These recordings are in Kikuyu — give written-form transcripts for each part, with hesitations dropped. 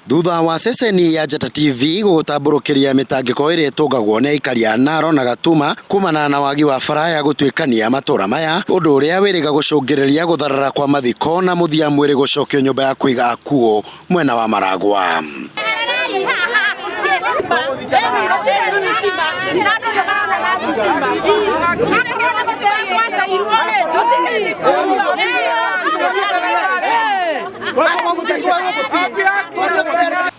Thutha wa ceceni ya Njata TV gũgũtambũrũkĩria mĩtangĩko ĩrĩa ĩtũngagwo nĩ aikari a Naro na Gatuma kumana na wagi wa bara ya gũtuĩkania matũra maya, ũndũ ũrĩa wĩrĩga gũcũngĩrĩria gũtharara kwa mathiko na mũthia mwĩrĩ gũcokio nyũmba ya kũiga akuũ mwena wa Maragwa.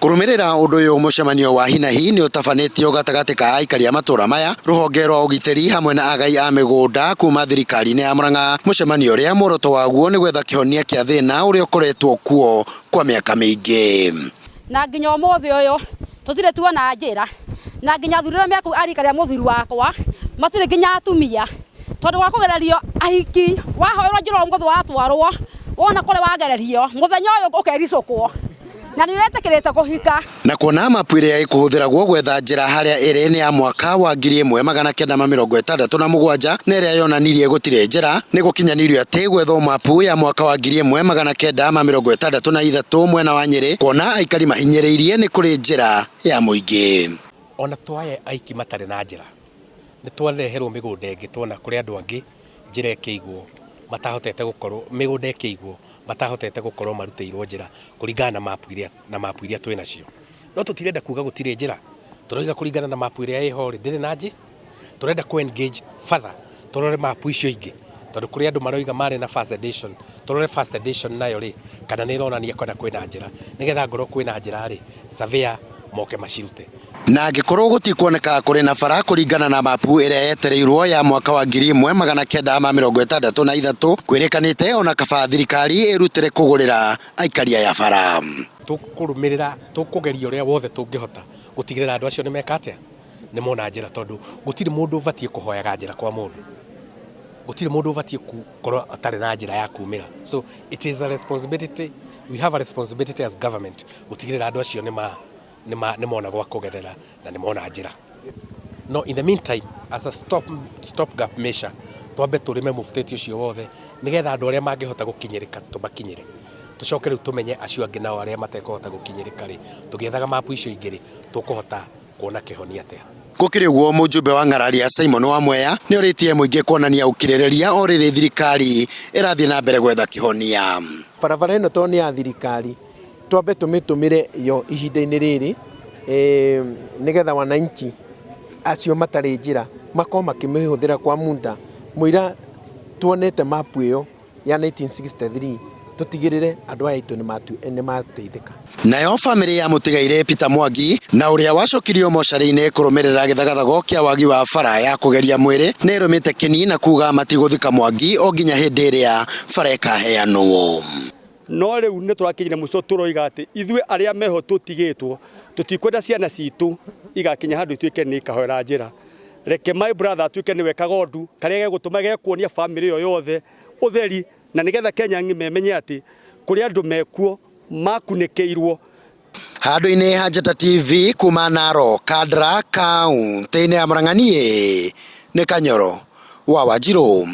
Kũrũmĩrĩra ũndũ ũyũ mũcemanio wa hinahi nĩ ũtabanĩtio gatagatĩ ka aikari a matũra maya, rũhonge rwa ũgitĩri hamwe na agai a mĩgũnda kuma thirikari-inĩ ya Murang'a. Mũcemanio ũrĩa muoroto waguo nĩ gwetha kĩhonia kĩa thĩna ũrĩa ũkoretwo kuo kwa mĩaka mĩingĩ. Na nginya ũmũthĩ ũyũ tũtirĩ tuona njĩra, na nginya athuri arĩa me kũu a rika rĩa mũthuri wakwa matirĩ nginya atumia, tondũ wa kũgererio ahiki wahoerwo njĩra ũmũthĩ watwarwo wona kũrĩa wagererio mũthenya ũyũ ũkericũkwo na nĩ ũretĩkĩrĩte kũhika. Na kuona mapu ĩrĩa ĩkũhũthĩragwo gwetha njĩra harĩa ĩrĩ nĩ ya mwaka wa 1967 na ĩrĩa yonanirie gũtirĩ njĩra, nĩ gũkinyanĩirio atĩ gwethwo mapu ya mwaka wa 1963 mwena wa Nyĩrĩ kuona aikari mahinyĩrĩirie nĩ kũrĩ njĩra ya mũingĩ. Ona twaye aiki matarĩ na njĩra, nĩ twareherwo mĩgũnda ĩngĩ tuona kũrĩ andũ angĩ njĩra ĩkĩigwo matahotete gũkorwo, mĩgũnda ĩkĩigwo matahotete gũkorwo marutĩirwo njĩra kũringana na mapu iria, na mapu iria twĩ nacio. No tũtirenda kuga gũtirĩ njĩra, tũroiga kũringana na mapu ĩrĩa ĩho rĩ, ndĩrĩ na njĩ. Tũrenda kũ engage further tũrore mapu icio ingĩ tondũ kũrĩ andũ maroiga marĩ na first edition, tũrore first edition nayo rĩ, kana nĩ ĩronania kana kwĩna njĩra, nĩgetha ngorwo kwĩna njĩra rĩ, surveyor moke macirute. Na angĩkorwo gũtikuoneka kũrĩ na bara kũringana na mapu ĩrĩa yetereirwo ya mwaka wa 1963, kwĩrĩkanĩte ona kaba thirikari ĩrutĩre kũgũrĩra aikari aya bara. Tũkũrũmĩrĩra, tũkũgeria ũrĩa wothe tũngĩhota gũtigĩrĩra andũ acio nĩ meka atĩa, nĩ mona njĩra tondũ gũtirĩ mũndũ ũbatiĩ kũhoyaga njĩra kwa mũndũ. Gũtirĩ mũndũ ũbatiĩ gũkorwo atarĩ na njĩra ya kumĩra. So it is a responsibility, we have a responsibility as government gũtigĩrĩra andũ acio nĩ ma nĩ mona gwa kũgerera na nĩ mona njĩra. No in the meantime, as a stop, stop gap measure, twambe tũrĩme mũbutĩti ũcio wothe nĩgetha andũ arĩa mangĩhota gũkinyĩrĩka tũmakinyĩre. Tũcoke rĩu tũmenye acio angĩ nao arĩa matekũhota gũkinyĩrĩka rĩ, tũgĩethaga mapu icio ingĩ rĩ, tũkũhota kuona kĩhonia atĩa. Gũkĩrĩ ũguo, mũjumbe wa Ng'araria Simon Wamweya nĩ orĩtie mũingĩ kuonania ũkirĩrĩria o rĩrĩ thirikari ĩrathiĩ na mbere gwetha kĩhonia. Barabara ĩno tondũ nĩ ya thirikari, twambe tũmĩtũmĩre yo ihinda-inĩ rĩrĩ nĩgetha wananchi acio matarĩ njĩra makorwo makĩmĩhũthĩra kwa muda mũira tuonete mapu ĩyo ya 1963 tũtigĩrĩre andũ aya aitũ nĩ mateithĩka. Nayo bamĩrĩ ya mũtigairĩ Peter Mwangi na ũrĩa wacokirio mocarĩ-inĩ kũrũmĩrĩra gĩthagathago kĩa wagi wa bara ya kũgeria mwĩrĩ nĩ ĩrũmĩte kĩni na kuga matigũthika Mwangi o nginya hĩndĩ ĩrĩa bara ĩkaheanwo. No rĩu nĩ tũrakinyire mũico tũroiga atĩ ithuĩ arĩa meho tũtigĩtwo tũtikwenda ciana citũ igakinya handũ ituĩke nĩ ikahoera njĩra. Reke my brother atuĩke nĩwe kagondu karĩa gegũtũma gekuonia famĩlĩ ĩyo yothe ũtheri na nĩgetha Kenya ng'ima ĩmenye atĩ kũrĩ andũ mekuo makunĩkĩirwo. Handũ-inĩ ha Njata TV kuma Narok, Kandara, kaũntĩ-inĩ ya Murang'a, niĩ nĩ Kanyoro wa Wanjirũ.